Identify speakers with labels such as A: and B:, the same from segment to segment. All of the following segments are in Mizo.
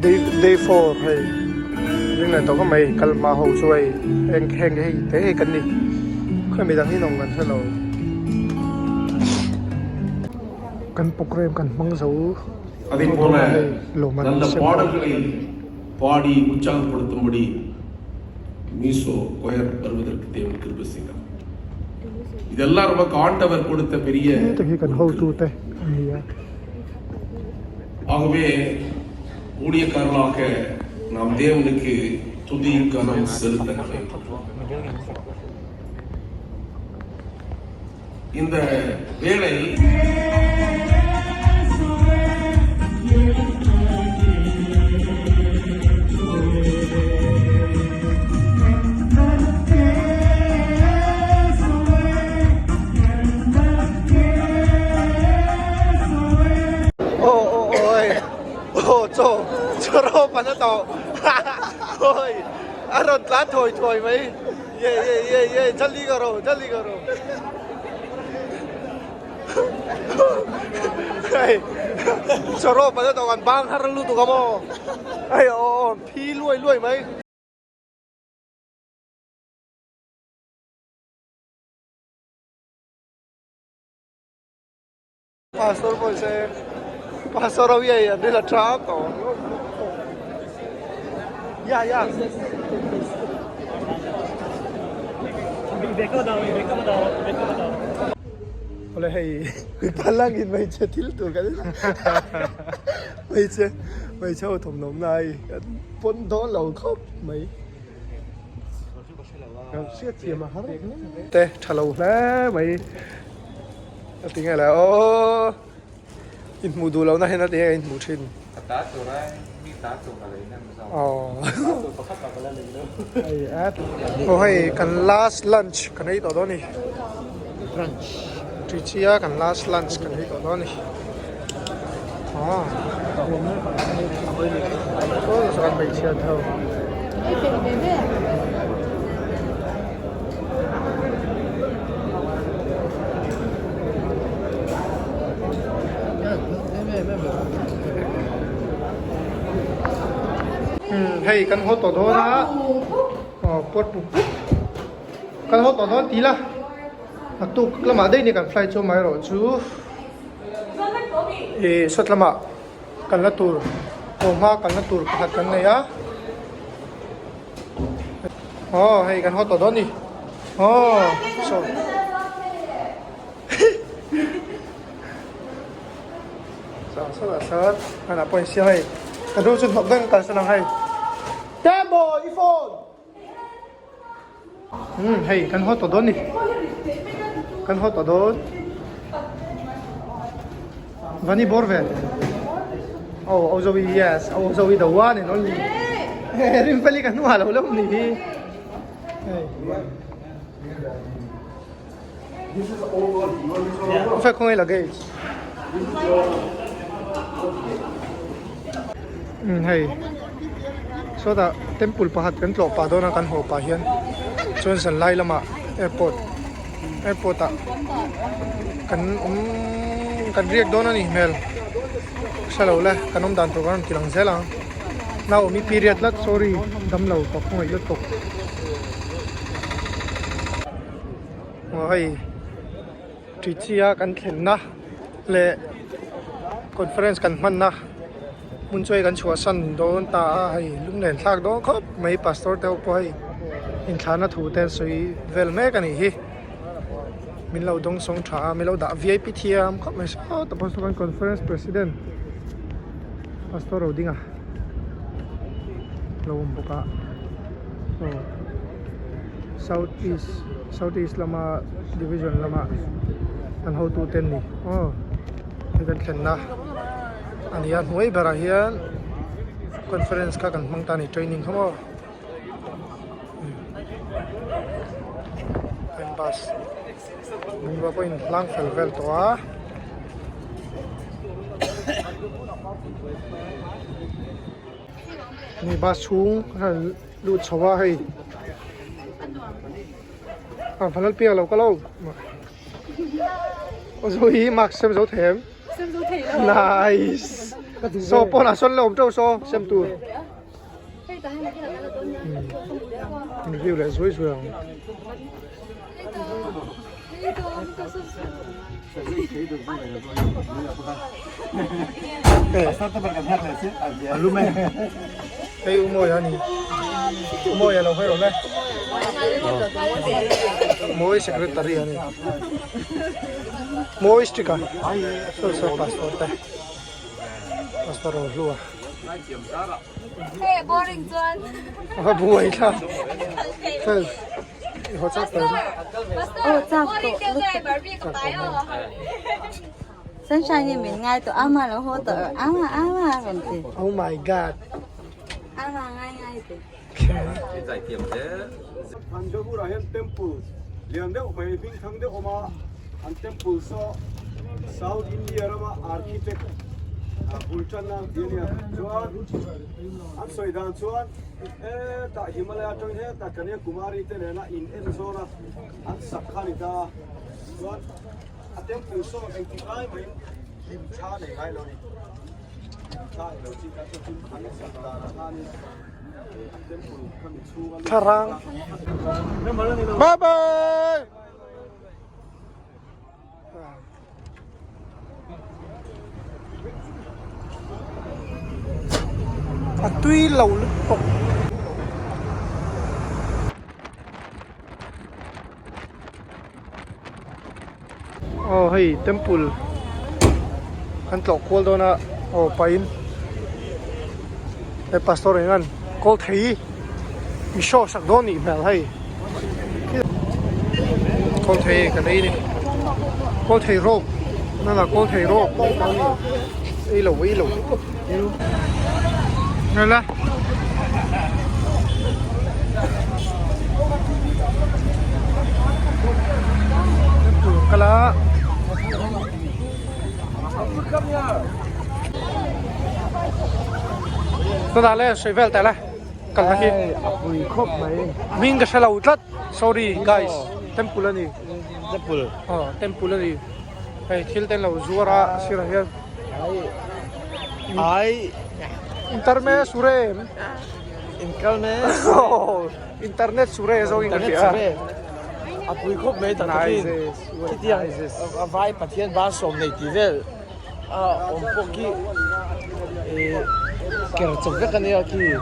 A: Day day 4 hei ring leh tawh khawp mai kal hma ho chu hei heng heng hei te hei kan ni khawi midang hi nawm kan hre lo kan program kan hmang zo
B: அதே போல
A: lawm an
B: நல்ல
A: sem
B: பாடல்களை பாடி உற்சாகப்படுத்தும்படி meso quire வருவதற்கு தேவன் கிருபை செய்தார் இதெல்லாம் நமக்கு ஆண்டவர் கொடுத்த பெரிய
A: te hi kan hotu te an ni a.
B: ஆகவே ஊழியக்காரர்களாக நாம் தேவனுக்கு துதி கனம் செலுத்த வேண்டும். இந்த வேளை
A: Aw aw awi aw chaw chaw rawp an a tawh awi a rawn tlan thawi thawi mai ye ye ye ye jaldi karo jaldi karo hei chaw rawp an a tawh kan bang har lutuk a maw hei aw aw phi luai luai mai. Pastor pawh se Pastor ho hi hei an ril a tang tawh ya ya Awle hei mipa langin hmeichhe thil tur kan hmeichhe hmeichhe ho thawmhnaw awmna hei an pawn dawn lo khawp mai te tha lo hle mai. A ti nge le aw in hmuh duh lohna hian a ti nge in hmuh thin.
C: Ka ta tur a mi ta tur ka lei hnem zawk.
A: Aw.
C: Ta tur pakhat ah ka la lei lo.
A: Hei at. Aw hei kan last lunch kan ei tawh dawn a ni.
C: Brunch.
A: Trichia kan last lunch kan ei tawh dawn a ni. Aw. Aw chuan hmeichhia tho.
D: Ei peih ve ve.
A: Hei kan haw tawh dawn a aw pawt pup pup kan haw tawh dawn ti la a tuk lamah daih ni kan flight chu amaherawh chu ih sawt lamah kan la tur haw hma kan la tur pakhat kan nei a. Aw hei kan haw tawh dawn ni aw saw sa sa la sa ana pawh in siam hei ka ru chu hnawk deuh kalsan ang hei Tembo i phone um hei kan haw tawh dawn ni kan haw tawh dawn Vani bawr ve oh oh Zoe yes oh Zoe the one and only Rinfeli ka hnuah lo lo ni hi hei khawngaih luggage hei sawtah temple pakhat kan tlawh pah dawn a kan haw pah hian chuan zanlai lamah airport airport ah kan awm kan riak dawn a nih hmel hre lo le kan awm dan tur kan rawn ti lang zel ang naumi period tlat sorry damlo ka khawngaih lutuk aw hei Trichy-a kan thlenna leh conference kan hmanna hmun chu hei kan chhuahsan dawn ta a hei lunglen thlak dawn khawp mai pastor te ho pawh hei inthlahna thu te an sawi vel mek a nih hi min lo dawng sawng tha a min lo dah V I P thiam khawp mai saw tah pawh saw kan conference president pastor Rodinga lo awm bawk a aw south east south east lama division lama an hotu te an ni aw hei kan thlenna a ni a hnuai berah hian conference kha kan hmang ta a ni training kha maw kan bus bungrua pawh in hlang fel vel tawh a. Ni bus chhung lut chho a hei a vanlal piak lo ka lo aw zo hi mask sem zo thei em
D: sem zo thei lo
A: nice. Saw pawnah sawn la awm teuh saw sem tur. Review leh zui zui ang. Hei u Mawia a ni. U Mawia lo hawi rawh le. Mawi secretary a ni. Mawi strict a. Saw saw pastor te. Pastor Rohlua.
D: Hey boring chuan.
A: A buai thla. Fel. I haw chak tawh.
D: Oh chak tawh. Sunshine hi min ngai tawh ama lo haw tawh ama ama rawn ti.
A: Oh my god.
D: Ama ngai ngai ti.
E: Thanjavur-ah hian temple lian deuh mai hming thang deuh awm a, an temple saw South India rama architect bul tanna ang tih a nia. Chuan an sawi dan chuan hetah Himalaya atangin hetah Kanyakumari te nena in en zawn a an sak kha a ni ta a, chuan a temple saw engtik lai mahin hlim tha nei ngai lo a ni. Hlim tha nei lo chi kha chu an sak dan khanin.
A: Thlarang Bye bye A tui lo lutuk. Aw hei temple kan tlawh kual dawn a aw pain he pastor hian kawl thei mi show sak dawn nih hmel hei kawl thei kan ei a ni kawl thei rawk nana kawl thei rawk ei lo ei lo nala. Kala Tuna le soi vel tele kal na hi
C: Apui khop mai
A: Ming ka hrelo tlat sorry guys temple ani
C: Temple
A: oh temple ani hei thil te lo zuar a sirah hian
C: Ai
A: Internet sure
C: Internet
A: Internet sure zo in ka hria
C: A pui khawp mai tak takin khitiang a vai Pathian ba sawm nei tih vel a awm pawh khi ker chawp vek ania khi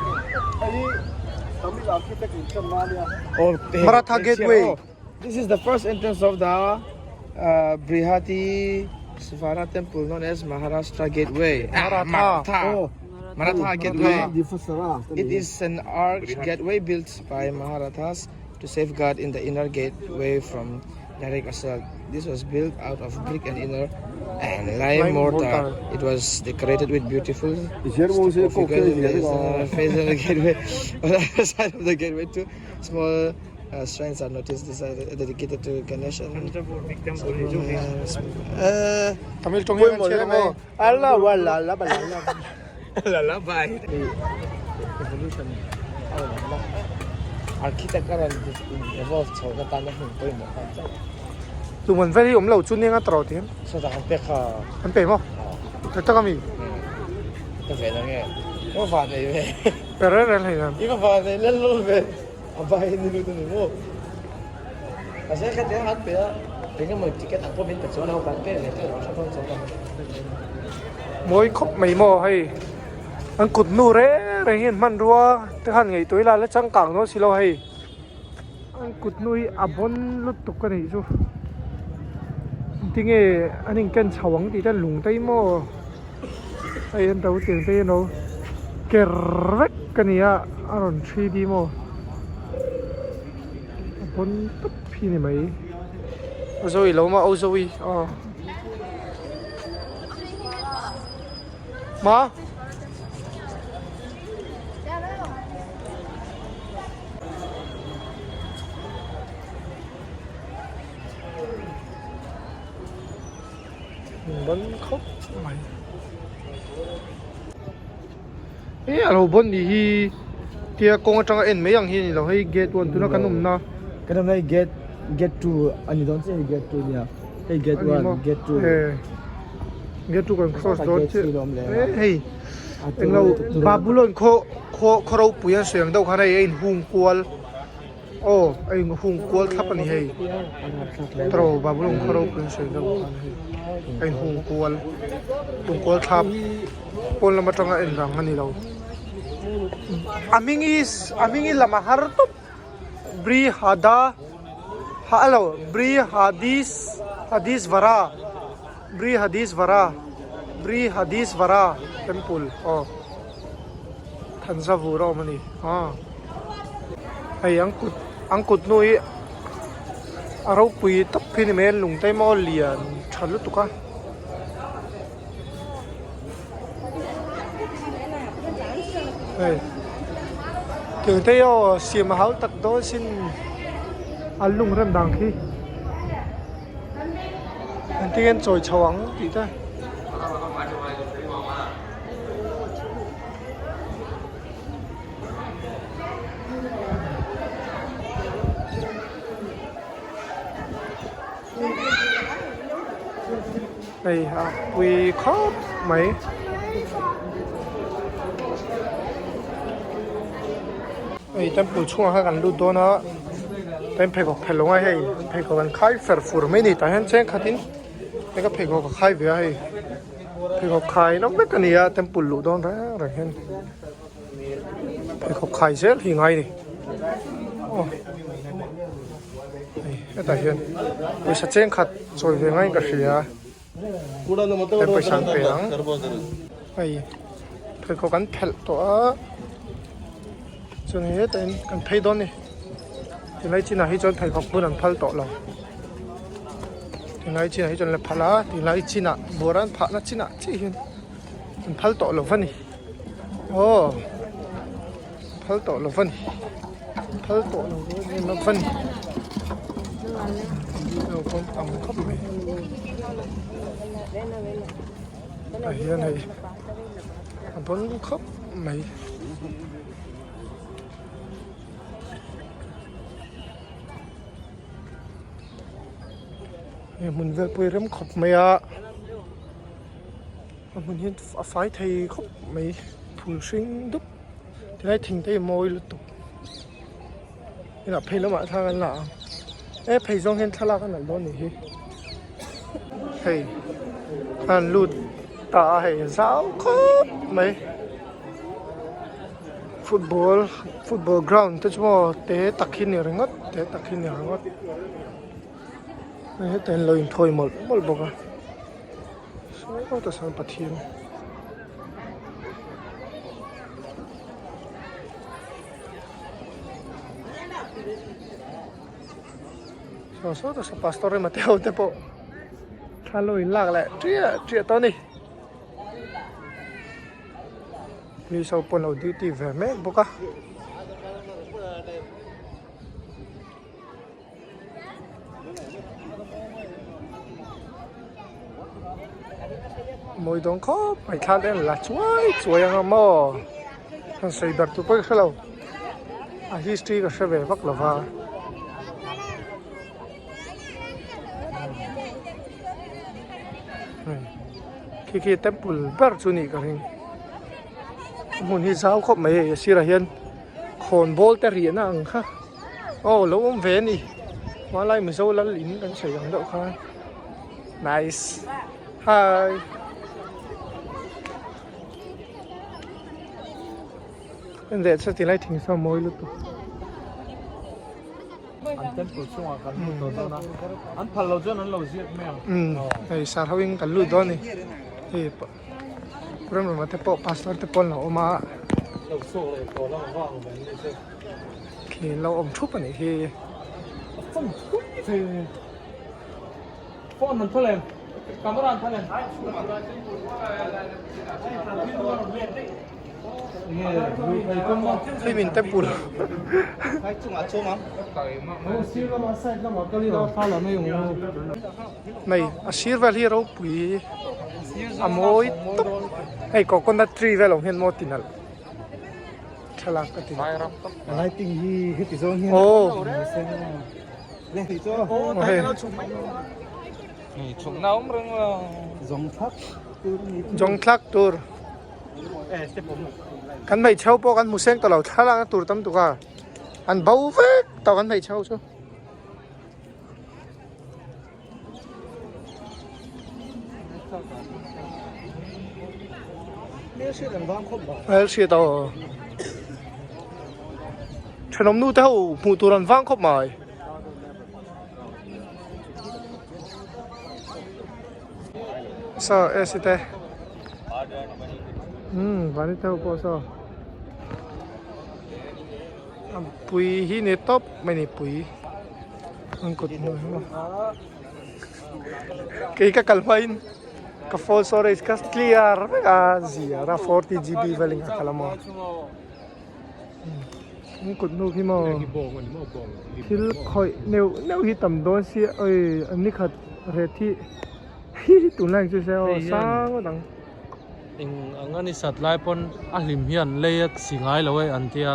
A: Maratha Gateway
C: This is the first entrance of the Brihati Svara temple known as Maharashtra Gateway.
A: Maratha.
C: Maratha Gateway. It is an arch gateway built by Maharathas to safeguard in the inner gateway from direct assault. This was built out of brick and inner and lime mortar. It was decorated with beautiful stucco figures in the face of the gateway. On the other side of the gateway, two small shrines are noticed dedicated to Ganesh and
A: Tamil tawng hian an chhiat ang aw. Ala wala la ba la la.
C: Lullaby. Evolution a rawn awm a, architect a rawn evolve chho na tana hmun pawimawh khan chauh.
A: Tuman vel hi awm lo chu nia tawrh tih.
C: Sawtah an pek kha.
A: An pe maw? Tak tak ami?
C: Ka ve na nge. Ka va nei ve.
A: Pe reng reng hlei nan.
C: I va va nei lel lul ve. A vai ni lut a ni maw? A zai kha tiang an pe a, engemaw ticket ang pawh min pe chuan ho kan pek leh teuh lo hre dawn chuang lo.
A: Mawi khawp mai maw hei an kut hnu reng reng hian hmanrua te khan ngaihtuah ila la changkang dawn si lo hei an kut hnu hi a bawn lutuk a nih chu tinge an inken chho ang tih te lung te hi maw hei an lo tiang te hi an lo ker vek a ni a a rawn 3D maw a bawn tawp hi ni mai a zawi lo maw a zawi aw ma. Ban khawp mai e a lo bawn nih hi tia kawng atanga en mai ang hi a ni lo hei gate one tuna kan awmna
C: kan awmna hi gate gate 2 a ni dawn chiah hei gate 2 ania hei gate 1 gate 2
A: Gate chu kan cross dawn chiah e hei englo Babulon khaw khaw khaw ropui an sawi ang deuh khan hei a inhung kual aw a inhung kual thlap a ni hei tro Babulon khaw ropui an sawi deuh khan hei a inhung kual hung kual thlap pawn lam atanga en rang a ni lo a hming hi a hming hi lam a har tawp. Brihada ha lo Brihadis Hadisvara Brihadisvara Brihadisvara temple aw Thanjavur a awm a ni aw hei an kut an kut hnu hi a ropui tawp khi ni mai a lung te maw lian tha lutuk a. Hei thing te aw siam a hau tak dawn sin an lung rem dan khi engtin nge an chawi chho ang tih te. Hei a pui khawp mai. Hei temple chhungah khan kan lut dawn a tlem pheikhawk phelh lo a hei pheikhawk an khai fer fur mai a ni tah hian cheng khatin hei ka pheikhawk a khai ve a hei pheikhawk khai nawk vek a ni a temple luh dawn reng reng hian pheikhawk khai zel hi ngai a ni aw. Hei hetah hian pawisa cheng khat chawi ve ngaiin ka hria he pawisa an pe ang hei pheikhawk an phelh tawh a chuan hetah hian kan phei dawn a ni tunlai chinah hi chuan pheikhawk bun an phal tawh lo tunlai chinah hi chuan la phal a tunlai chinah buara an phahna chinah chiah hian an phal tawh lo va ni aw. Phal tawh lo va ni phal tawh lo em em va ni lo pawn tam khawp mai tah hian hei a bawn khawp mai. Hei hmun vel pawh hi rem khawp mai a a hmun hi a fai thei khawp mai phul hring dup. Tilai thing te hi mawi lutuk inah phei lamah thla kan la ang e phei zawng hian thlalak a nalh dawn nih hi hei a han lut ta a hei zau khawp mai football football ground te chu maw te tak hi ni ringawt te tak hi ni ringawt hei hetah hian lo inthawi mawlh mawlh bawk a. Saw ta sawn Pathian saw saw ta sawn pastor emaw te ho te pawh thla lo in lak leh triah triah tawh a ni police ho pawh an lo duty ve mek bawk a. Mawi dawn khawp mai thla te an la chuai chuai ang a maw han sawi ber tur pawh ka hre lo a history ka hre ve vak lo va. Khi khi temple ber chu nih ka ring a hmun hi zau khawp mai hei a sirah hian khawnbawl te riahna ang kha. Aw lo awm ve a ni hmanlai mizo lal in kan sawi ang deuh khan nice hi en leh chu tilai thing saw mawi lutuk
F: an temple chungah kan lut tawh dawn a an phal lo chuan an lo ziak mai ang
A: hei sar ho in kan lut dawn a ni hei Remrama te pawh pastor te pawh an lo awm a khi an lo awm thup a nih hi. Hei min temple Hei a sir vel hi ropui a mawi tawp hei coconut tree vel awm hian maw ti nalh thlalak ka ti
F: lighting hi heti zawng hian
A: aw
F: zawng thak.
A: Zawng thlak tur. Kan hmeichhe ho pawh kan hmu seng tawh lo thlalakna tur tam tuk a an bo vek tawh kan hmeichhe ho chu. Hmel hriat aw thenawm nu te ho hmuh tur an vang khawp mai. Saw AC te umm vani te ho pawh saw a pui hi ni tawp mai ni pui an kut hmuh hi maw kei ka kal hmain ka phone storage ka clear vek a ziar a 40 gb vel in ka kal a maw. An kut hnu khi maw thil khawih neuh neuh hi tam dawn sia oi an ni khat ret hi hi tunlai ang chu se aw sang ngawt ang.
F: Eng ang a ni sat lai pawn a hlim hian lei a si ngai lo e an tia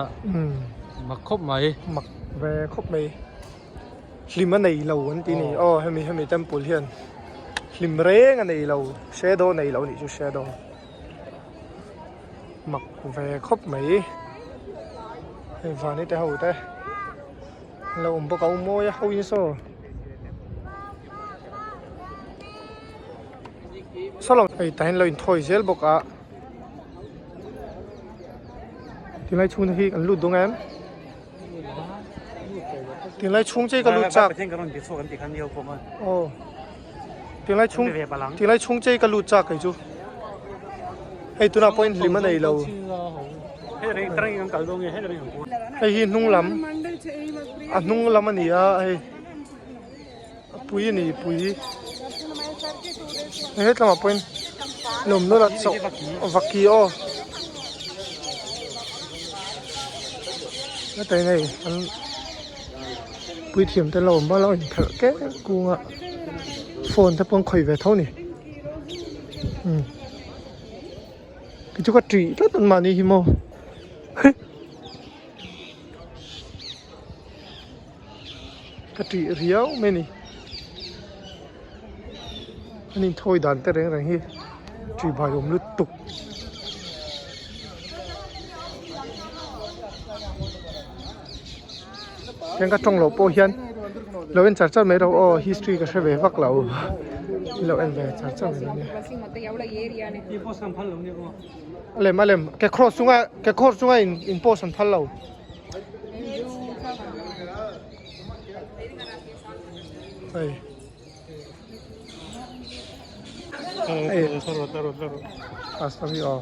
F: mak khawp mai.
A: Mak ve khawp mai hlim a nei lo an ti ni aw hemi hemi temple hian hlim reng a nei lo shadow nei lo nih chu shadow. Mak ve khawp mai hei vani te ho te an lo awm bawk a u mawi a ho in saw saw hei tah hian lo inthawi zel bawk a tunlai chhung te hi kan lut dawn em tunlai chhung che ka lut chak aw tunlai chhung tunlai chhung che ka lut chak kei chu hei tunah pawhin hlim a nei lo hei hi hnung lam a hnung lam a ni a hei a pui a ni pui hei hetlamah pawhin lawm nawlh a chauh vaki aw heta in hei an puithiam te lo awm a lo inphelh kek kung a phone te pawh an khawih ve tho a ni umm keichu ka ṭih tlat an mahni hi maw. Ka ṭih riau mai a ni an inthawi dan te reng reng hi ṭih bai awm lutuk. Heng ka tawng loh pawh hian lo en char char mai rawh aw history ka hre ve vak lo lo en ve char char mai nia. A lem a lem ke cross chunga ke cross chunga in in post an phal lo. Hei. Hei. Pastor hi aw.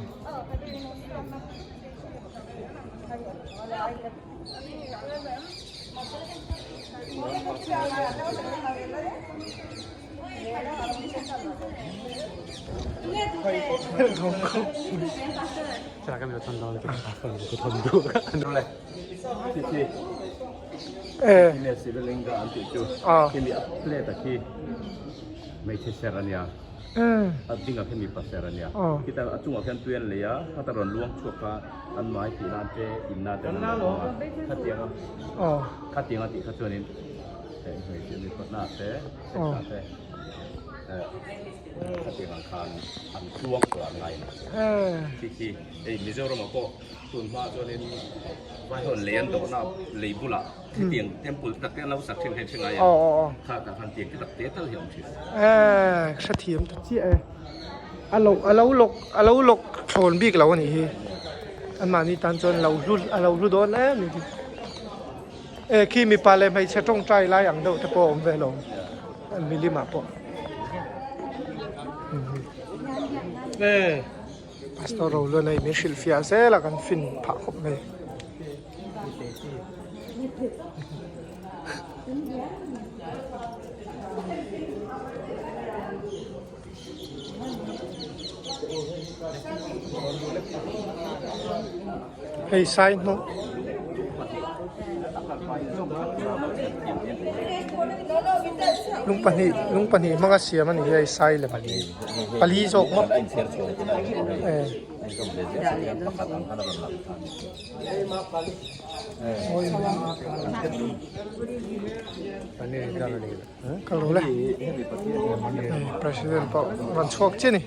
A: Hrethiam ta chiah e a lo a lo lawk a lo lawk thlawn bik lo a nih hi anmahni tan chuan lo hlu a lo hlu dawn em ni e khi mipa leh hmeichhe tawngtai lai ang deuh te pawh a awm ve lo an milim ah pawh pastor ro luan hei min hrilh fiah zel a kan fin phah khawp mai. Hei sai hnawh lung pahnih lung pahnih hmanga siam a ni hi hei sai lem pali zawk maw eh. Kal rawh le president pawh rawn chhuak chiah a ni.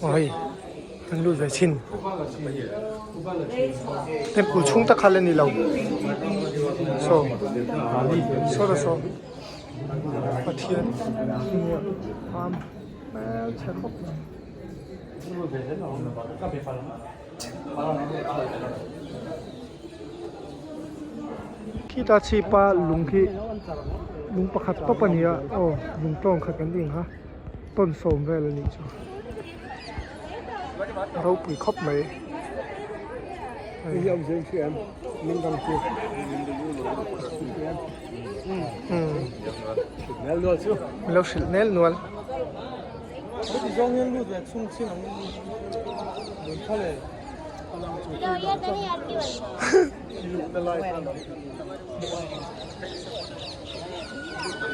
A: Aw hei an lut ve chhin temple chhung tak kha la ni lo saw saw ta saw Pathian hmelchhe khawp mai. Khita chhipa lung khi lung pakhat tawp a ni a aw lung tawng khat kan ding kha tawn sawm vel a nih chu a ropui khawp mai min lo hrilh nel nual.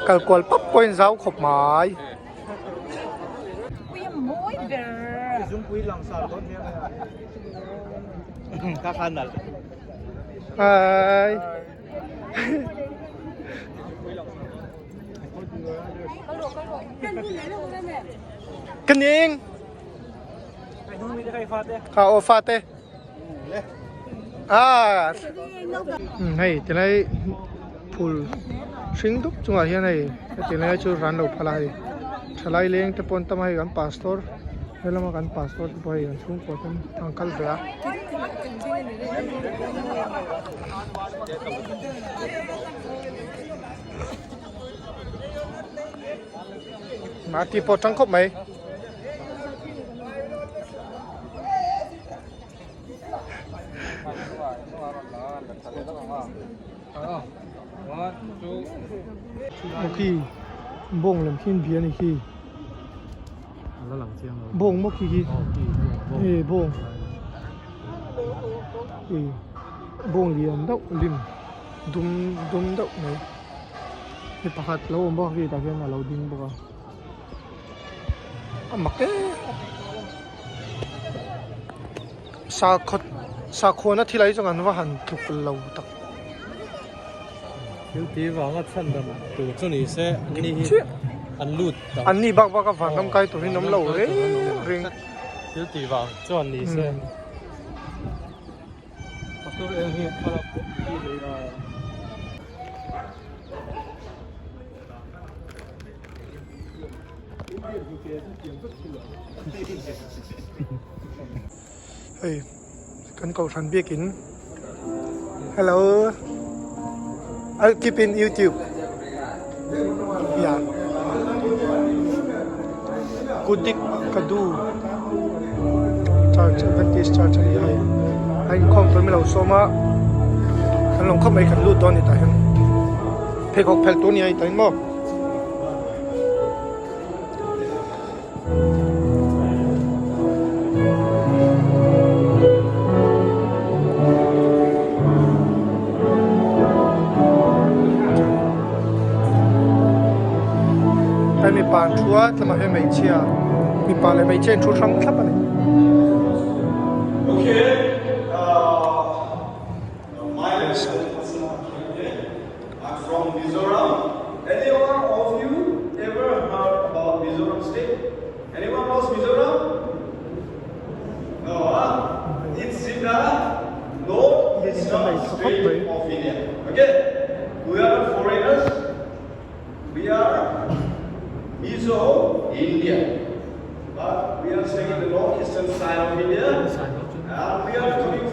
A: Kal kual pap pawhin zau khawp mai. Hi. Ka ning. Kha aw fate. Ah. Hei tilai phul hring dup chungah hian hei heti lai chu ran lo phal a hei thalai leng te pawh an tam a hei kan pastor helama kan pastor te pawh hei an chhungkua ten an kal ve a. Mati pawh tang khawp mai. Khi bawng lem khi an bia a ni khi bawng maw khi khi e bawng e bawng lian deuh lim dum dum deuh mai mi pakhat lo awm bawk a khi tah hian a lo ding bawk a. A mak em sakhaw sakhuana thil ai chuan an va han tluk lo tak.
F: Thil tih vanga chhan dam tur chu ni se an ni hi an lut tak.
A: An ni bak bak a vanram kai turin awm lo reng reng.
F: Thil tih vang chuan ni se. Pastor eng hi thlalak hi lei a.
A: Hei kan kohhran biakin hello I'll keep in youtube yeah Kudik Kadu Church Adventist Church a ni a hei a inkhawm tur milo sawm a kan lawng khawp mai kan lut dawn a ni tah hian pheikhawk phelh tur a ni a tah hian maw. Hei mipa an thu a tlangah hian hmeichhia mipa leh hmeichhia an thu hrang thlap a ni.
E: I'm from Mizoram. Anyone of you ever heard about Mizoram state? Anyone knows Mizoram? No, huh? It's in the northeastern state of India. Okay? We are not foreigners. We are Mizo India. But we are staying in the northeastern side of India. And we are coming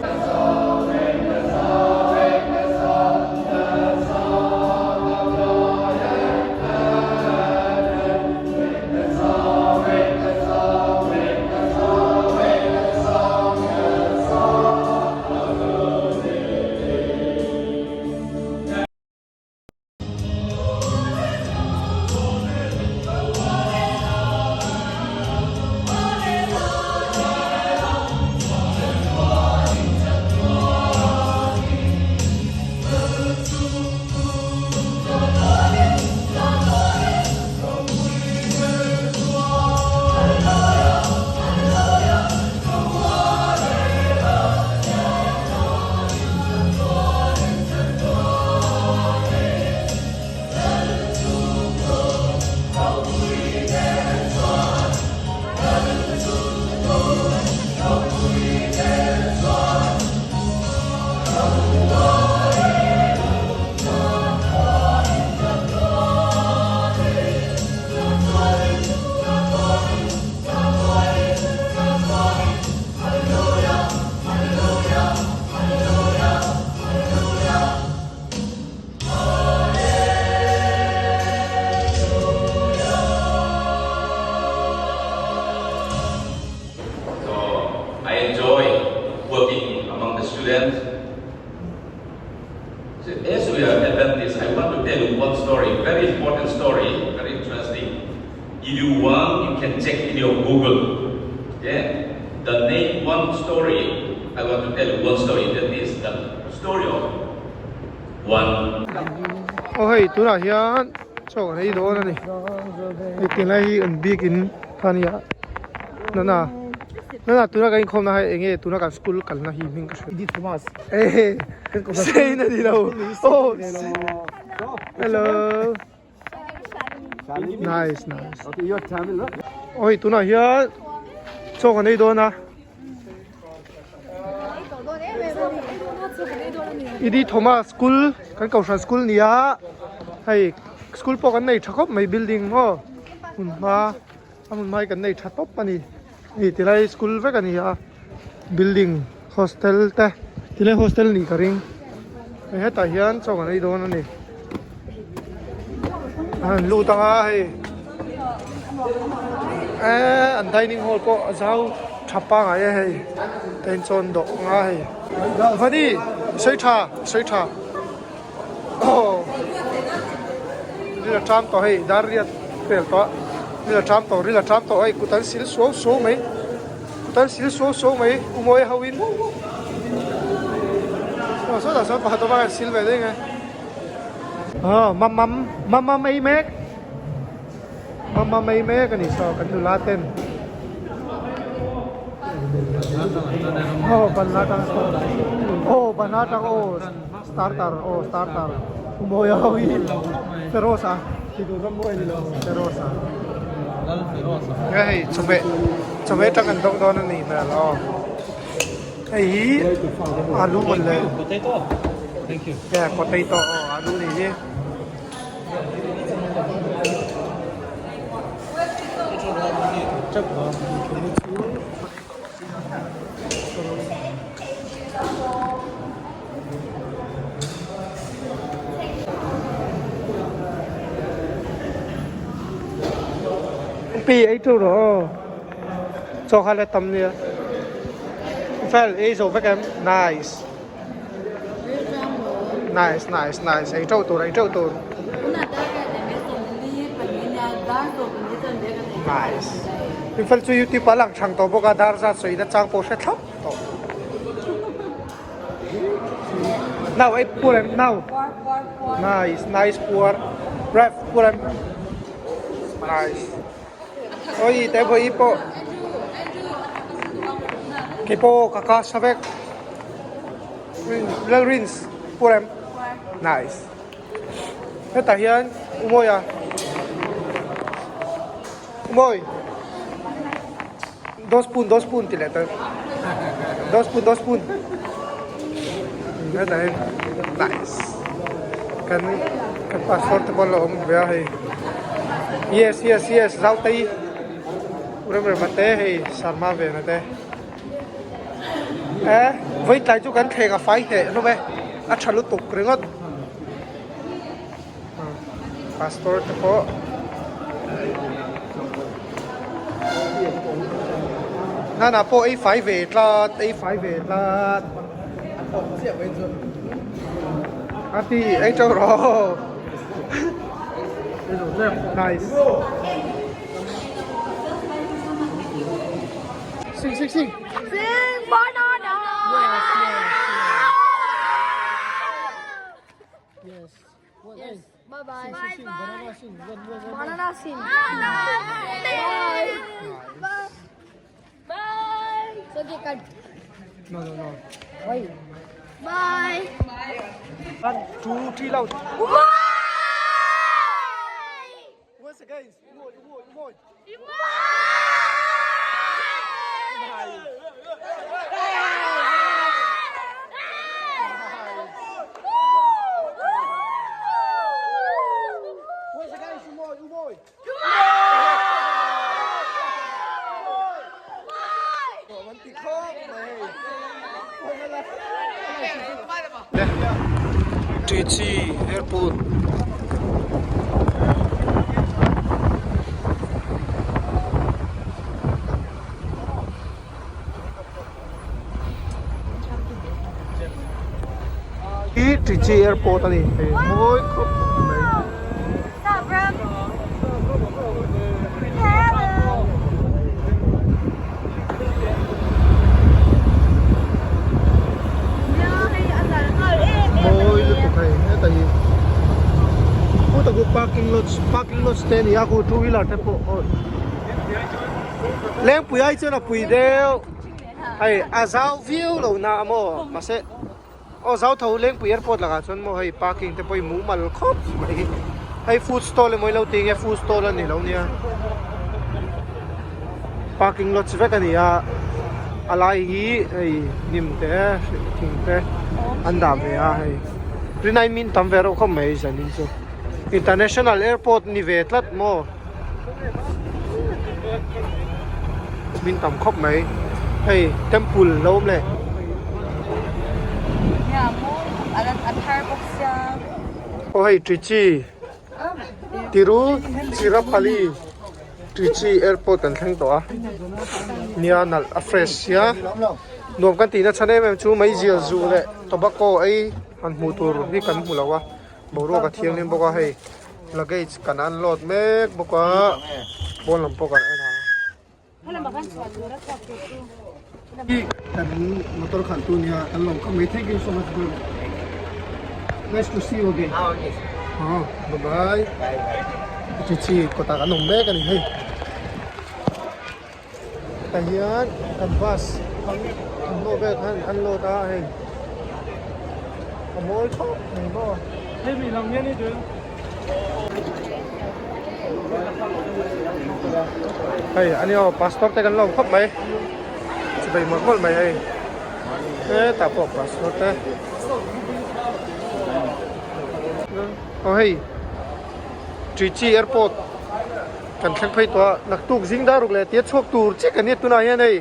G: can check in your Google. Yeah, the name one story. I want to tell you one story. That is the story of one.
A: Aw hei tunah hian chaw kan ei dawn a ni hei tinglai hi an biakin kha a nia nana nana tuna kan inkhawmna hi eng nge tuna kan school kalna hi hming ka hria sein a ni lo aw hello. Nice nice. Oi tunah hian chaw kan ei dawn a. Idi Thomas school kan kohhran school nia hei school pawh kan nei tha khawp mai building maw hmun hma a hmun hma hi kan nei tha tawp a ni hei tilai school vek a ni a building hostel te tilai hostel nih ka ring hei hetah hian chaw kan ei dawn a ni a han lut ang a hei eee an dining hall pawh a zau tha pangai a hei tain chawn dawh ang a hei vani sawi tha sawi tha aw ril a ṭam tawh hei dar riat vel tawh a ril a ṭam tawh ril a ṭam tawh hei kut an sil suau suau mai. Kut an sil suau suau mai umawi ho in aw sawtah sawn pakhat awm a an sil ve daih nge aw mamam mamam ei mek mamam ei mek a ni saw kan nula ten aw banna tang aw banna tang aw starter aw starter umawi ho in feroz a. Feroz a
F: Lal Feroz a.
A: Nge hei chawhmeh chawhmeh atang kan dawng dawn a nih hmel aw. Hei hi alu mawn le.
F: Potato. Thank you.
A: Yeah, potato aw alu nih hi. Pi ei tu rawh aw chaw kha la tam nia fel ei zo vek em nice nice nice nice ei teuh tur ei teuh tur nice fel chu youtube ah lang thang tawh bawk a dar zat sawi na chang pawh hre thlap tawh. Now I pour em now. Nice, nice pour. Ref, pour em. Nice. Oi, te boi po. Ke po kaka savek. Lal rinse, pour em. Nice. Hetah hian Umawi a. Umawi. Dos spoon, dos spoon ti leh ta. Dos spoon, dos spoon. Hetah hian nice. Kan kan pastor te pawh an lo awm ve a hei. Yes, yes, yes, zau tei. Rem rem a te hei sarma ve na te. Eh, vawi tlai chu kan thleng a fai hneh hlawm e. A tha lutuk ringawt. Pastor te pawh Nana pawh ei fai ve tlat, ei fai ve tlat. A ti ei teuh rawh. Nice. Sing sing sing.
H: Sing banana.
A: Yes, yes. Yes.
H: Bye bye.
A: Sing, sing, banana sing. One, one, one.
H: Banana sing. Bye. Bye. Bye. Okay, cut.
A: No, no, no.
H: Bye.
A: One, two, three, loud.
H: Bye.
A: Once again. More, more, more. Once again, more, more. Trichy Airport Hi Trichy Airport a ni hei mawi khawp mai. lots te a ni a khu two wheeler te pawh aw Lengpui ai chuan a pui deuh hei a zau viau lo na a maw mahse aw zau tho Lengpui airport lakah chuan maw hei parking te pawh hi mumal khawp mai hei food stall emaw ilo ti nge food stall a ni lo nia parking lots vek a ni a a lai hi hei hnim te thing te an dah ve a hei rinai min tam ve reuh khawp mai zanin chu international airport ni ve tlat maw min tam khawp mai hei temple lo awm leh. Aw hei Trichy Tiruchirappalli Trichy airport kan thleng tawh a nia nalh a fresh sia nuam kan tihna chhan em em chu meizial zu leh tobacco ei han hmuh tur hi kan hmu lo a boruak a thianghlim bawk a hei luggage kan unload mek bawk a pawn lam pawh kan en a. Kan motor khalh tu nia kan lo kha mai thank you so much bro nice to see you again oh bye bye chi chi kawtah kan awm mek a ni hei tah hian kan bus thawmhnaw vel khan an load a hei a mawi khawp mai maw
F: hemi lam hian i duh
A: Hei ani aw pastor te kan lo awm khawp mai chubei mawlh mawlh mai hei hetah pawh pastor te aw hei Trichy airport kan thleng phei tawh a naktuk zing dar ruk leh tia chhuak tur chiah kan nia tunah hian hei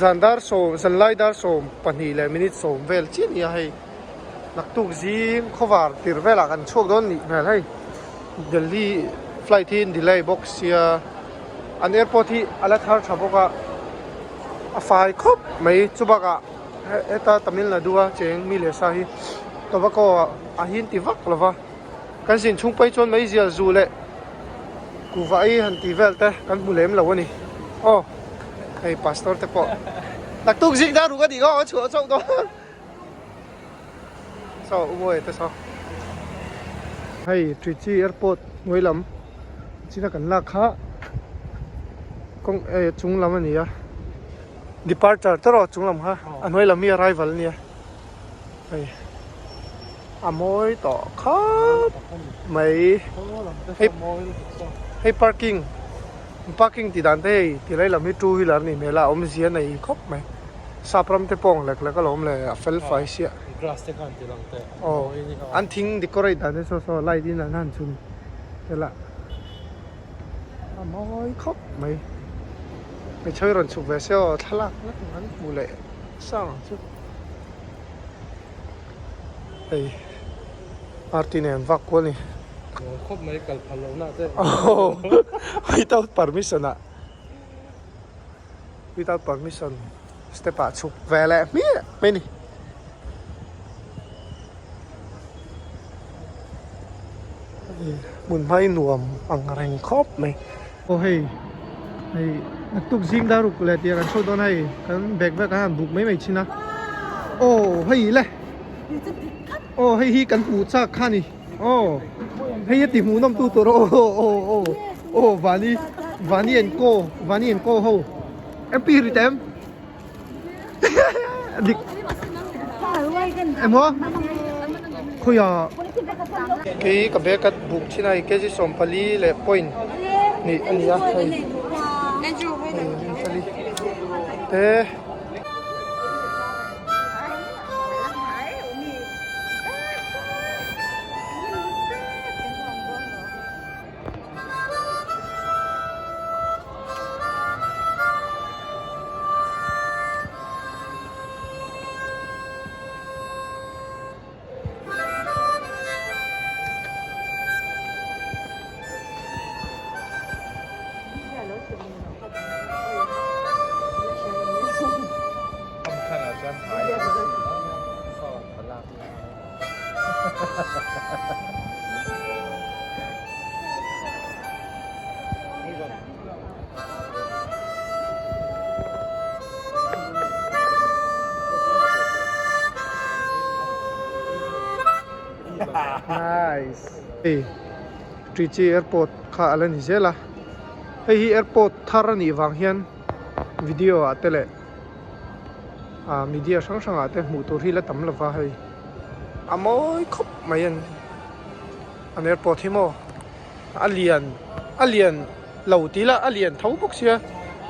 A: zan dar sawm zanlai dar 12 leh minute 10 vel chiah a ni a hei. Naktuk zing khawvar tir velah kan chhuak dawn nih hmel hei Delhi flight hi delay bawk sia an airport hi a la thar tha bawk a a fai khawp mai chu bakah heta Tamil Nadu a cheng mi leh sa hi tobacco a hin ti vak lo va kan zin chhung phei chuan meizial zu leh kuhva ei han tih vel te kan hmu lem lo a ni aw hei pastor te pawh naktuk zing dar ruk a nih kha a chhuah chauh dawn. Saw umawi te saw hei Trichy airport hnuai lam china kan lak kha kawng eh chung lam a ni a departure te erawh chung lam kha a hnuai lam hi arrival a nia hei a mawi tawh khawp mai hei hei parking parking tih dan te hei ti lai lam hi two wheeler a nih hmel a awmzia nei khawp mai. Sap ram te pawh ang lek lek alawm le a fel fai siah.
F: Grass te khan ti lang teh.
A: Aw an thing decorate dan te saw saw light in an han chhun tel a a mawi khawp mai. Hmeichhe rawn chhuk ve se aw thlalak na tur an hmu leh sang ang chu. Hei party nen vak kual ni.
F: Mawi khawp mai kal phal loh na te.
A: Aw without permission ah. Without permission step ah chhuk ve leh hmiah mai ni. Hmun hmai nuam ang reng khawp mai. Aw hei hei naktuk zing dar ruk leh tih ah kan chhuak dawn a hei kan bag vek a han buk mai mai thin a. Aw hei le aw hei hi kan hmuh chak kha ni. Aw hei a ti hmuh nawm tu tur aw aw aw aw vani vani an ko vani an ko ho em pi ri tem dik emaw khawiah kei ka bag a buk thin a hei kg 14 leh point hnih a ni a hei hei te. Nice. Hey. Trichy airport kha a la ni zel a hei hi airport thar a nih vang hian video ah te leh ah media hrang hrang ah te hmuh tur hi la tam lo va hei a mawi khawp mai a ni an airport hi maw a lian a lian lo tih lah a lian tho bawk sia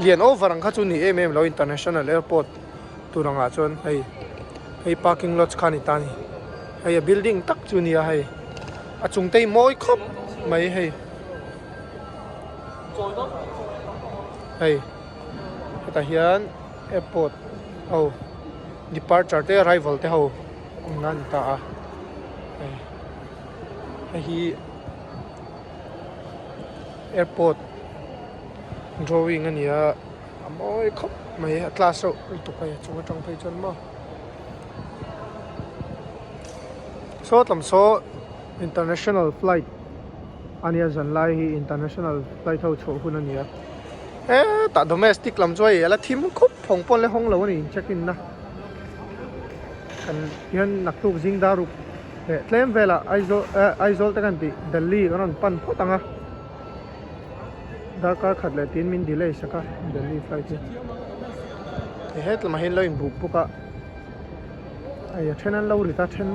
A: lian over ang kha chu ni em em lo international airport tur ang ah chuan hei hei parking lots kha a ni ta a ni hei a building tak chu a ni a hei a chung te hi mawi khawp mai hei hei hetah hian airport ho departure te arrival te ho awmna a ni ta a hei hei hi airport drawing a ni a a mawi khawp mai a class reuh lutuk hei a chung atang phei chuan maw saw tlawm saw international flight a nia zan lai hi international flight ho chhuah hun a ni a hetah domestic lam chu hei a la thim khup phawng pawn le hawng lo a ni in check in na kan hian naktuk zing dar ruk leh tlem velah Aizawl eh Aizawl te kan tih Delhi kan rawn pan phawt ang a darkar khat leh tiin min delay sak a Delhi flight hi hei hetlamah hian lo inbuk bawk a hei a then an lo rit a then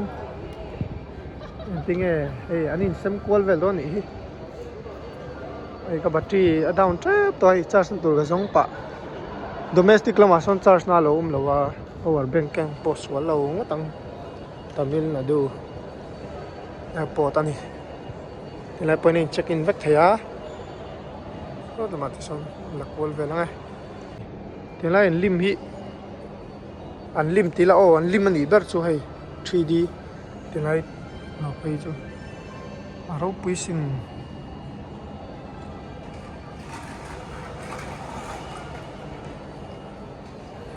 A: engtinge hei an insem kual vel dawn anih hi hei ka battery a down tep tawh a hei charge na tur ka zawng pah domestic lamah sawn charge na a lo awm lo a power bank te pawh sual lo ngawt ang. Tamil Nadu airport a ni tilai pawhin a in check in vek thei a saw lamah te sawn la kual vel ang e tilai an lim hi an lim tih lah aw an lim a nih ber chu hei 3D tilai lo phei chu a ropui sin.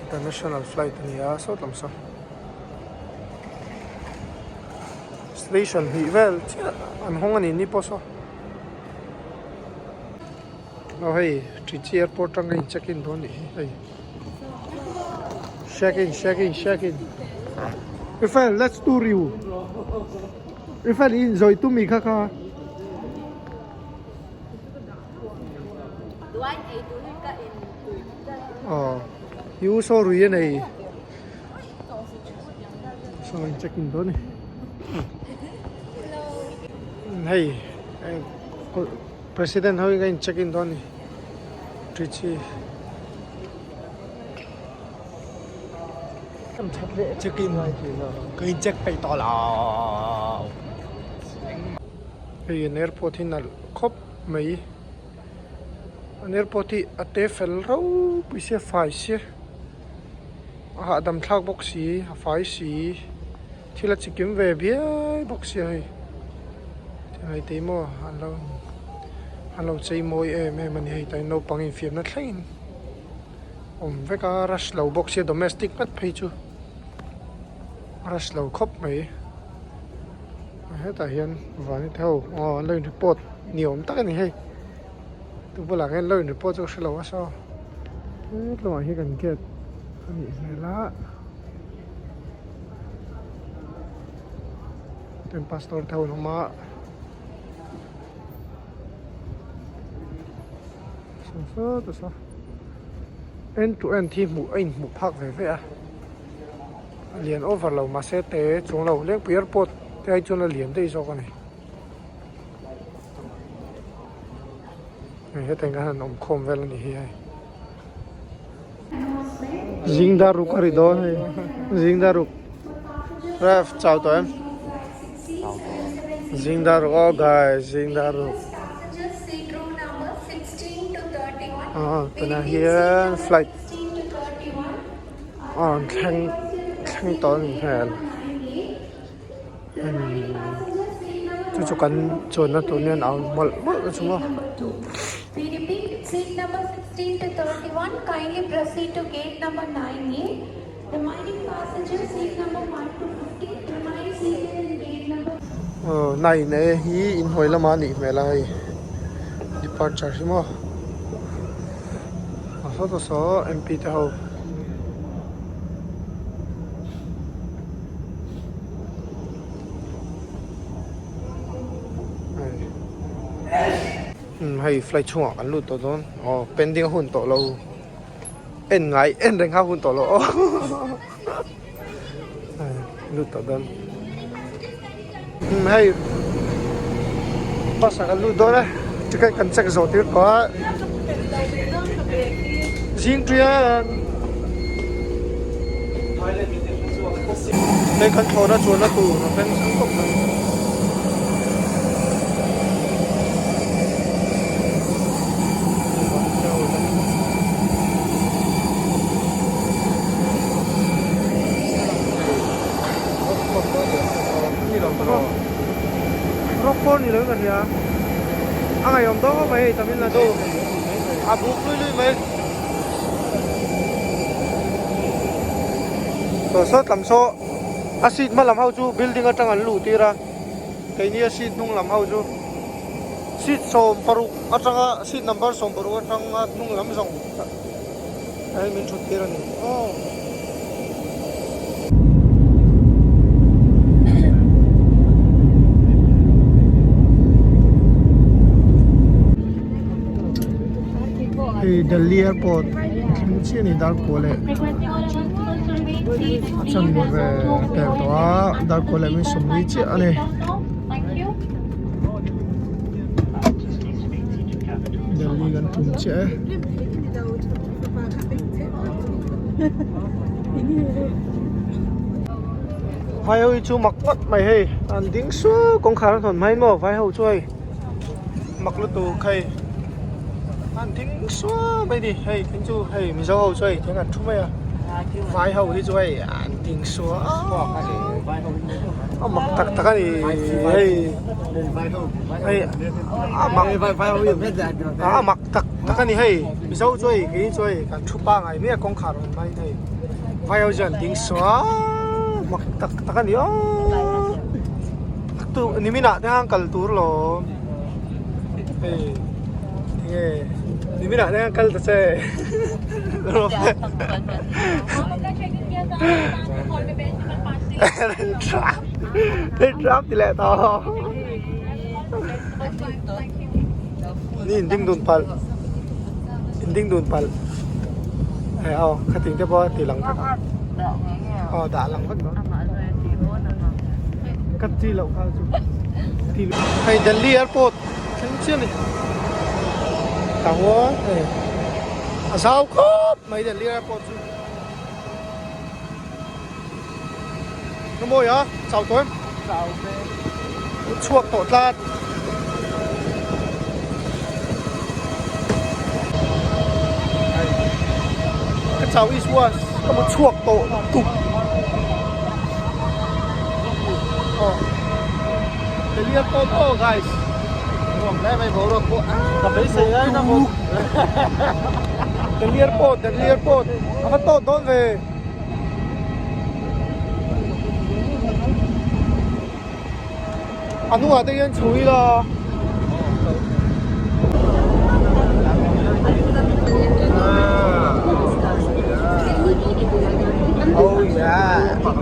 A: International flight a ni a sawt lam saw station hnih vel chiah an hawng a ni ni pawh saw aw hei Trichy airport atang a in check in dawn nih hi hei check in check in check in Rafael let's tour you Rafael i inzawih tum i kha kha. Aw i u saw rui a nei saw in check in dawn a ni hei president ho in a in check in dawn a ni Trichy check in ka in check peih tawh lo. Hei an airport hi nalh khawp mai an airport hi a te fel ropui sia fai sia a hahdam thlak bawk si a fai si thil a chikim ve biai bawk sia hei hei te maw an lo an lo chei mawi em em a ni hei tlai naupang infiamna thlengin awm vek a rush lo bawk sia domestic ngat phei chu rush lo khawp mai. Hetah hian vani te ho aw an lo in report ni awm tak a ni hei tu bulah hian lo in report chu ka hrelo a saw hetlawngah hian kan gate a nih hmel a tin pastor te ho an awm a saw sawt a saw end to end hi hmuh a inhmuh phak ve ve a. A lian over lo mahse te chung lo lengpui airport te ai chuan a lian daih zawk a ni. Hei hetah hian an awm khawm vel a ni hi hei. Zing dar ruk a ri dawn hei zing dar ruk ref chau tawh em zing dar ruk aw guys zing dar ruk ah tunah hian flight. A rawn thleng thleng tawh a ni hmel chu chu kan chuanna tur hian a awm mawlh mawlh a chu maw. Aw nine e hi inhnuai lamah a nih hmel a hei departure hi maw. A saw ta saw M P te ho hei. Umm hei flight chhungah kan lut tawh dawn aw pending a hun tawh lo en ngai en reng kha hun tawh lo aw lut tawh dawn umm hei bus ah kan lut dawn e ticket kan check zawh tir tawh a zing ṭian hei kan thlawhna chuanna tur a beng chhang khawp mai. Rock pawh ni lo in ka hria a ngaihawm dawn khawp mai hei Tamil Nadu a buk lui lui mai tawh saw tam saw a seat hma lam ho chu building atang an luh tir a keini a seat hnung lam ho chu seat 16 atanga seat number 16 atanga hnung lam zawng hei min thut tir a ni aw. Hei Delhi airport thleng chiah a ni Darkua leh a chanve pel tawh a Darkua leh min sawmli chiah a ni. Delhi kan tum chiah e. Vai ho hi chu mak ngawt mai hei an ding suau kawngkhar an hawn hmain maw vai ho chu hei mak lutuk hei an ding suau mai ni hei tin chu hei mizo ho chu hei thing an thu mai a vai ho hi chu hei an ding suau a mak tak tak a ni hei hei a mak a mak tak tak a ni hei mizo chu hei kei chu hei kan thu pangai mai a kawngkhar a hawn hmain hei vai ho chuan ding suau mak tak tak a ni aw tu nimin ah te khan kal tur lawm hei enge nimin ah te khan kal ta che trap ti leh tawh ni in ding dun palh in ding dun palh hei aw khating te pawh ti lang vek ang aw dah lang vek dawn ka ti loh kha chu hei Delhi airport thleng chiah a ni tah huan hei a zau khawp mai Delhi airport chu. Ka mawi a, chau tawh em? Chau ve. Chhuak tawh tlat. Ka chau is was ka mu chhuak tawh tuk. Oh. Delhi airport oh guys. Nuam hle mai boruak pawh. Ka beisei ai na maw. Delhi airport, Delhi airport. A va tawt dawn ve. A hnungah te hian chho ila. Oh yeah. Oh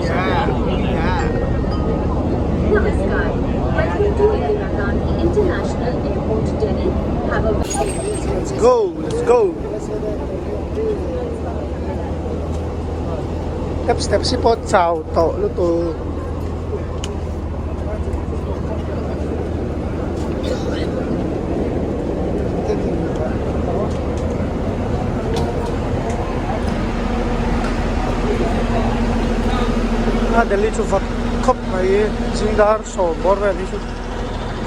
A: yeah. Yeah. Let's go, let's go. Step step si pawh chau tawh lutuk. A Delhi chu vawt khawp mai zingdar sawm bawr vel hi chu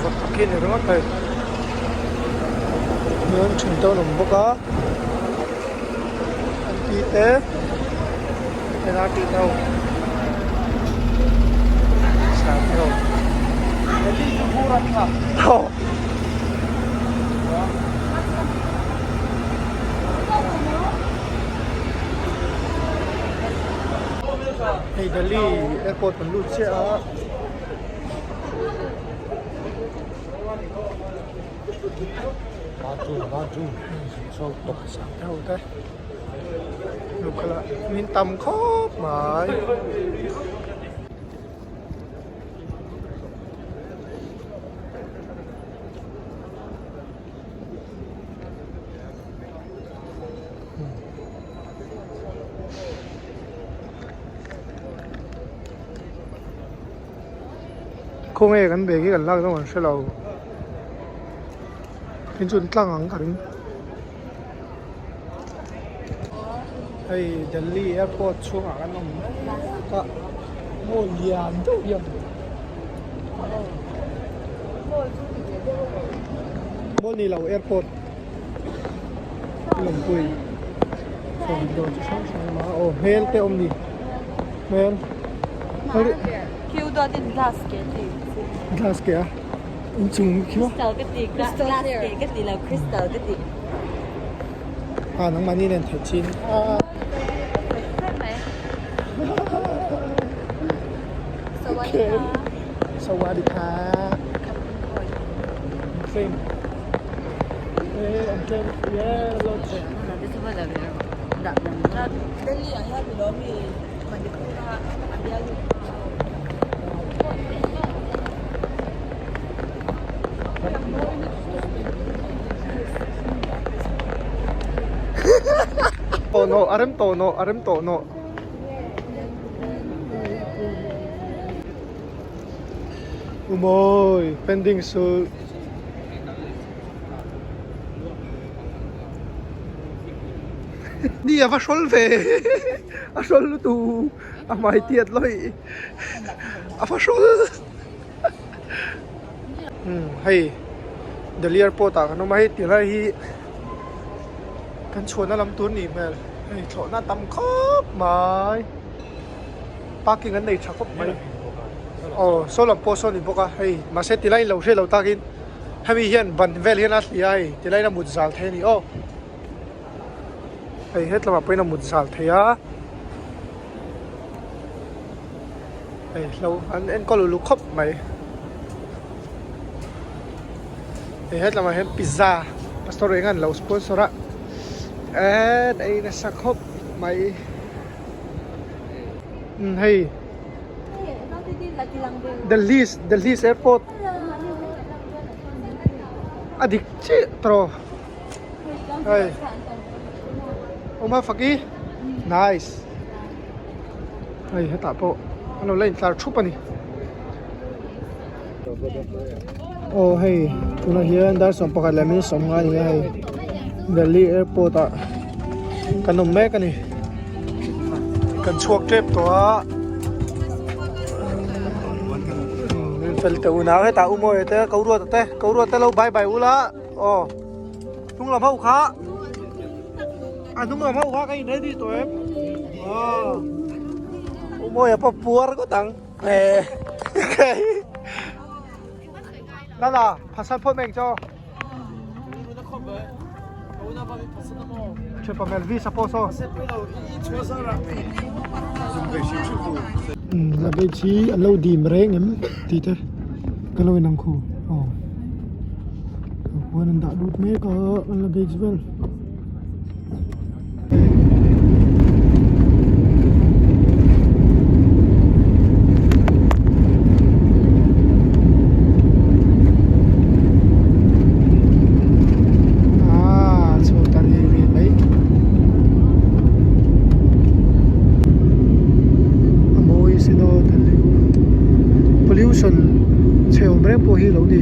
A: vawt tak hi a ni ringawt mai. Hian thin te an awm bawk a an ti te helai tih ho sar te ho aw. Hei Delhi airport kan lut chiah a. Min tam khawp mai. Khawnge kan bag hi kan lak dawn kan hre lo. Tin chu an tlang ang ka ring. Hei Delhi airport chhungah kan awm mek a mall lian deuh hi a awm. Mall ni lo airport lawmpui thawmhnaw chi hrang hrang a awm a aw hmel te a awm ni hmel glass ke a inchung khi maw a nangmahni nen theih chin a. Sawadika. Same. Tawh nawh a rem tawh nawh a rem tawh nawh. Umawi pending su. Ni a va hrawl ve a hrawl lutu a hmai tiat lawih a va hrawl umm hei Delhi airport ah kan awm a hei ti lai hi kan chhuahna lam tur nih hmel hei thlawhna a tam khawp mai parking an nei tha khawp mai aw saw lam pawh saw a ni bawk a hei mahse ti lai in lo hriat lo takin hemi hian ban vel hian a hliah a hei ti laiin a mut zal thei a ni aw hei hetlamah pawhin a mut zal thei a hei hlo an enkawl uluk khawp mai hei hetlamah hian pizza pastor eng an lo sponsor a eee ei nasa khawp mai umm hei Delhi Delhi airport a dik chiah tawh hei awm a faki nice hei hetah pawh an lo la intlar thup a ni aw hei tunah hian dar 11 leh minute 50 a ni a hei Delhi airport ah kan awm mek a ni kan chhuak tep tawh a fel teh unau hetah u mawi te ko ruat te ko ruat te lo bye bye ula aw hnung lam ho kha a hnung lam ho kha ka in ready tawh em aw u mawi a pawh puar ngawt ang Nana phasan phawt mai ang che aw Thianpa Melvis a pawh saw Luggage hi an lo dim reng em tih te ka lo inang khu aw huan an dah lut mek a an luggage vel. Pollution chhe awm reng pawh hi lo ni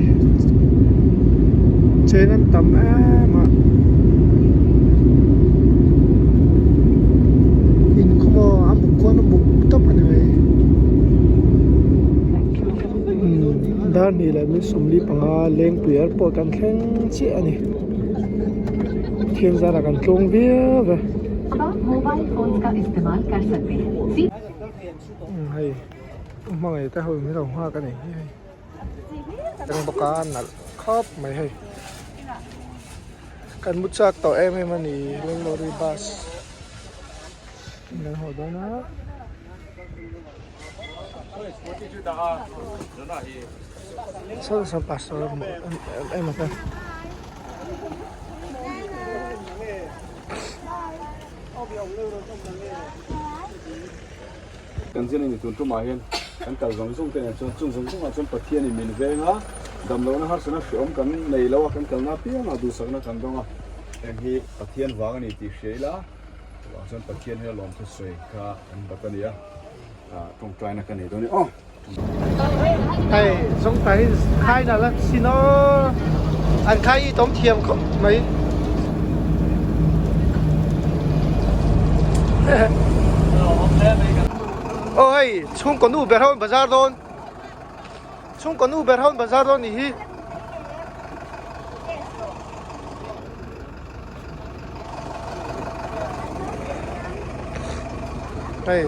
A: cheng an tam em a inkhawm a muk khuan a muk tawp a ni mai dar hnih leh minute 45 Lengpui airport kan thleng chiah a ni thian zarah kan tlawng viau ve hei hmangaih te ho in lo nghak a ni hi hei. Eng bawk a nalh khawp mai hei kan mu chak tawh em em a ni Lenglory bus kan haw dawn a saw saw pastor em a te.
E: Kan zin a ni tun tumah hian kan kal zawng zawng te nen chuan chung zawng zawngah chuan Pathianin min veng a, damlohna harsatna hreawm kan nei lo a, kan kalna apiangah duhsakna kan dawng a, heng hi Pathian vang a ni tih hria ila, chuvang chuan Pathian hi a lawmthu sawi kha kan bat a ni a, tawngtaina ka nei dawn e aw.
A: Hei zawngtah hi khai nalh a sin aw an khai i tawm thiam khawp mai. Aw hei chhungkaw nu ber ho an bazar dawn chhungkaw nu ber ho an bazar dawn nih hi. Hei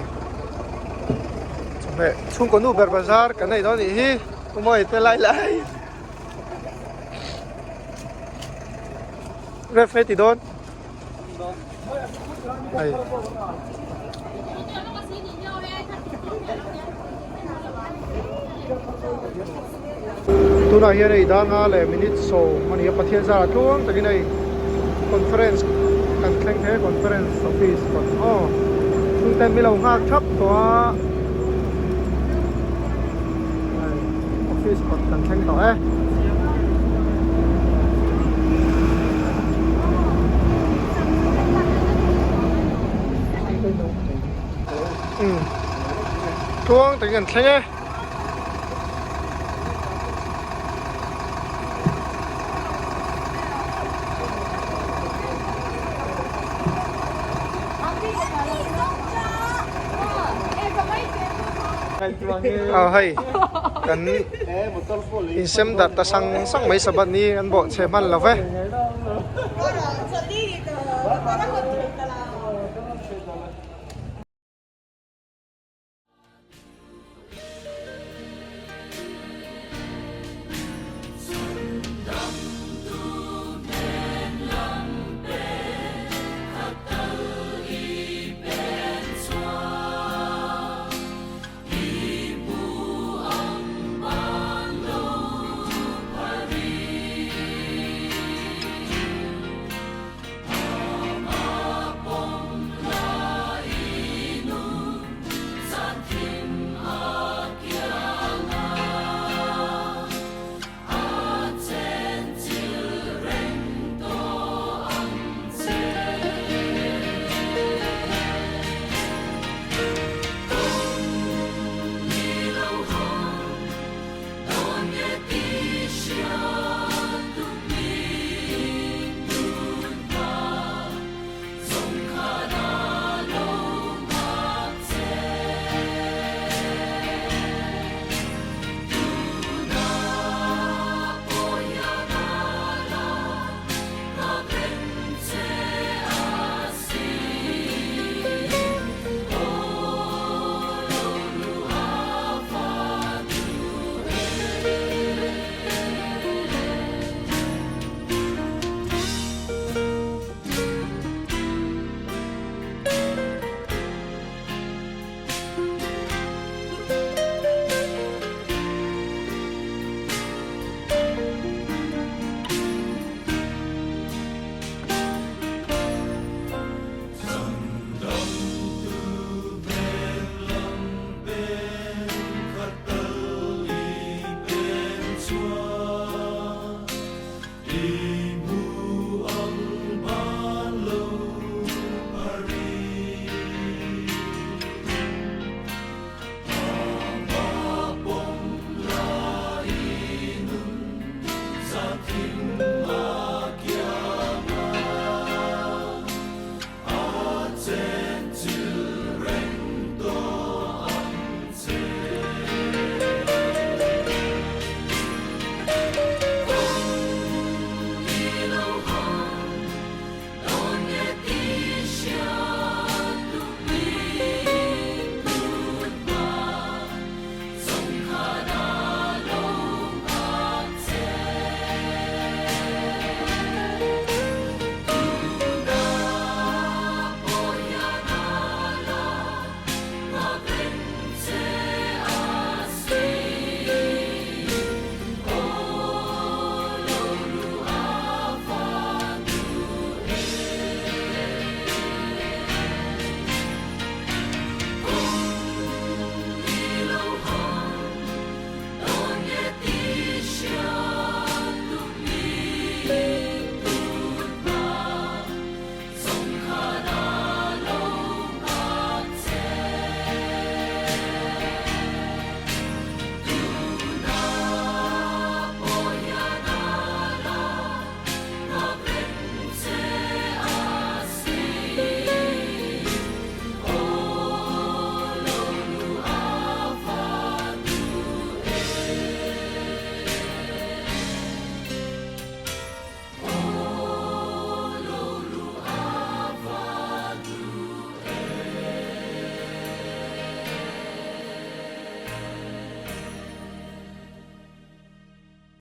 A: chawhmeh chhungkaw nu ber bazar kan nei dawn anih hi umawi te lai lai ref hei ti dawn hei. Tunah hian hei danga leh minute sawm a ni a, Pathian zara tluang takin hei conference kan thleng he conference office kawt aw chhungte mi lo nghak thap tawh a hei office kawt kan thleng tawh e. Umm tluang takin kan thleng e. Aw hei kan insem darh ta sang sang mai sabat ni an bawh chhe hman lo ve.